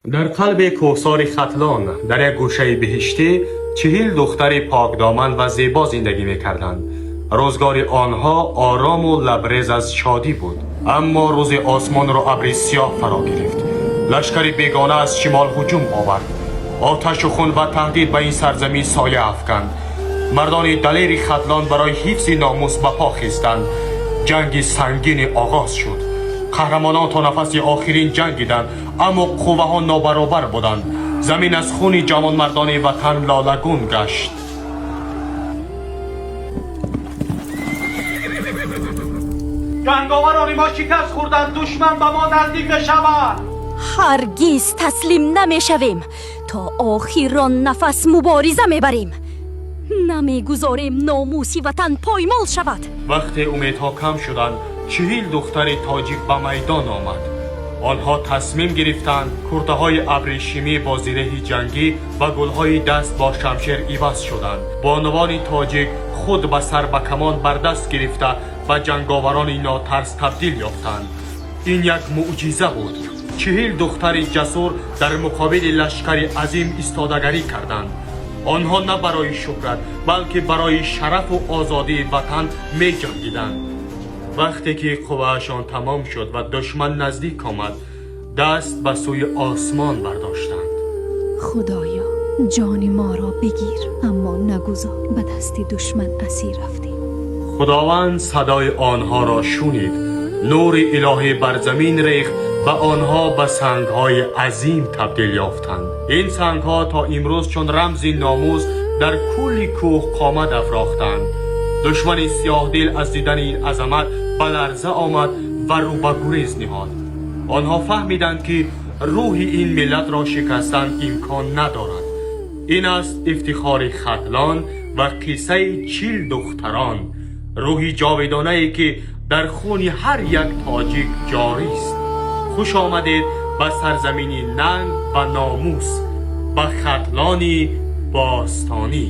Дар қалби кӯҳсори Хатлон, дар як гӯшаи биҳиштӣ, 40 духтари покдоман ва зебо зиндагӣ мекарданд. Рӯзгори онҳо орому лабрез аз шодӣ буд. Аммо рӯзи осмонро абри сиёҳ фаро гирифт. Лашкари бегона аз шимол ҳуҷум овард. Оташу хун ва таҳдид ба ин сарзамин соя афканд. Мардони далери Хатлон барои ҳифзи номус ба по хестанд. Ҷанги сангине оғоз шуд. Қаҳрамонон то нафаси охирин ҷангиданд, аммо қувваҳо нобаробар буданд. Замин аз хуни ҷавонмардони ватан лолагун гашт. Ҷанговарони мо шикаст хӯрданд, душман ба мо наздик мешавад. Ҳаргиз таслим намешавем, то охирон нафас мубориза мебарем. Намегузорем номуси ватан поймол шавад. Вақте умедҳо кам шуданд, 40 духтари тоҷик ба майдон омад. Онҳо тасмим гирифтанд, куртаҳои абрешимӣ бо зиреҳи ҷангӣ ва гулҳои даст бо шамшер иваз шуданд. Бонувони тоҷик худ ба сар ба камон бар даст гирифта, ба ҷанговарони нотарс табдил ёфтанд. Ин як мӯъҷиза буд. 40 духтари ҷасур дар муқобили лашкари азим истодагарӣ карданд. Онҳо на барои шӯҳрат, балки барои шарафу озодии ватан меҷангиданд. Вақте ки қувваашон тамом шуд ва душман наздик омад, даст ба сӯи осмон бардоштанд. Худоё, ҷони моро бигир, аммо нагузор ба дасти душман асир рафтем. Худованд садои онҳоро шунид. Нури илоҳӣ бар замин рехт ва онҳо ба сангҳои азим табдил ёфтанд. Ин сангҳо то имрӯз чун рамзи номус дар кулли кӯҳ қомат афрохтанд. Душмани сиёҳдил аз дидани ин азамат ба ларза омад ва рӯ ба гурез ниҳод. Онҳо фаҳмиданд, ки рӯҳи ин миллатро шикастан имкон надорад. Ин аст ифтихори Хатлон ва қиссаи 40 духтарон, рӯҳи ҷовидонае, ки дар хуни ҳар як тоҷик ҷорист. Хуш омадед ба сарзамини нанг ва номус, ба Хатлони бостонӣ.